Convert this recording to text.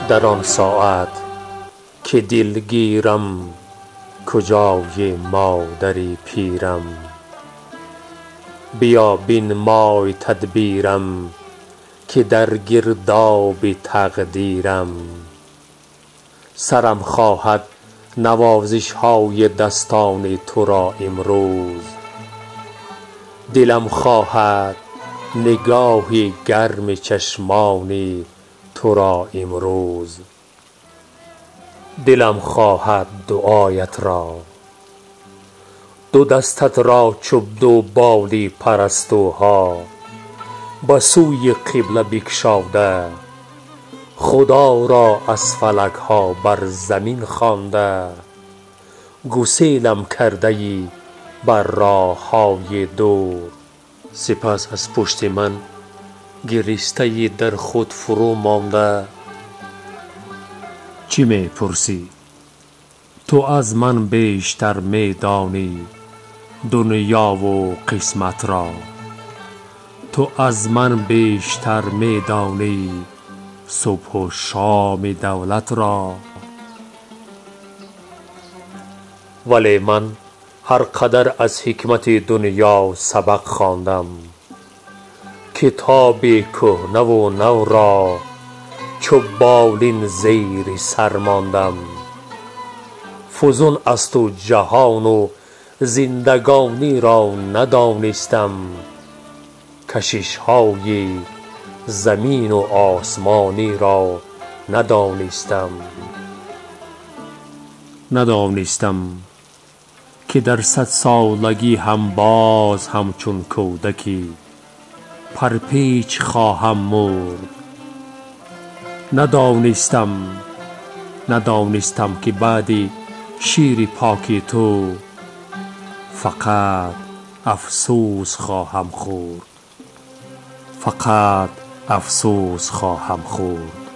Дар он соат ки дилгирам, куҷои модари пирам? Биё бинмой тадбирам, ки дар гирдоби тақдирам. Сарам хоҳад навозишҳои дастони туро имрӯз, дилам хоҳад нигоҳи гарми чашмони туро имрӯз. Дилам хоҳад дуоят ро, ду дастат ро чу ду боли парастуҳо ба сӯи қибла бикшода, Худоро аз фалакҳо бар замин хонда, гуселам кардаӣ бар роҳҳои дур. Сипас аз пушти ман гиристаи дар худ фурӯ монда, чӣ мепурсӣ? Ту аз ман бештар медонӣ дунёву қисматро. Ту аз ман бештар медонӣ субҳу шоми давлатро. Вале ман ҳар қадар аз ҳикмати дунё сабақ хондам, китоби кӯҳнаву навро чу болин зери сар мондам. Фузун аз ту ҷаҳону зиндагониро надонистам, кашишҳои замину осмониро надонистам. Надонистам ки дар садсолагӣ ҳам боз ҳамчун кӯдакӣ парпеч хоҳам мурд. Надонистам, надонистам ки баъди шири поки ту фақат афсӯс хоҳам хӯрд, фақат афсӯс хоҳам хӯрд.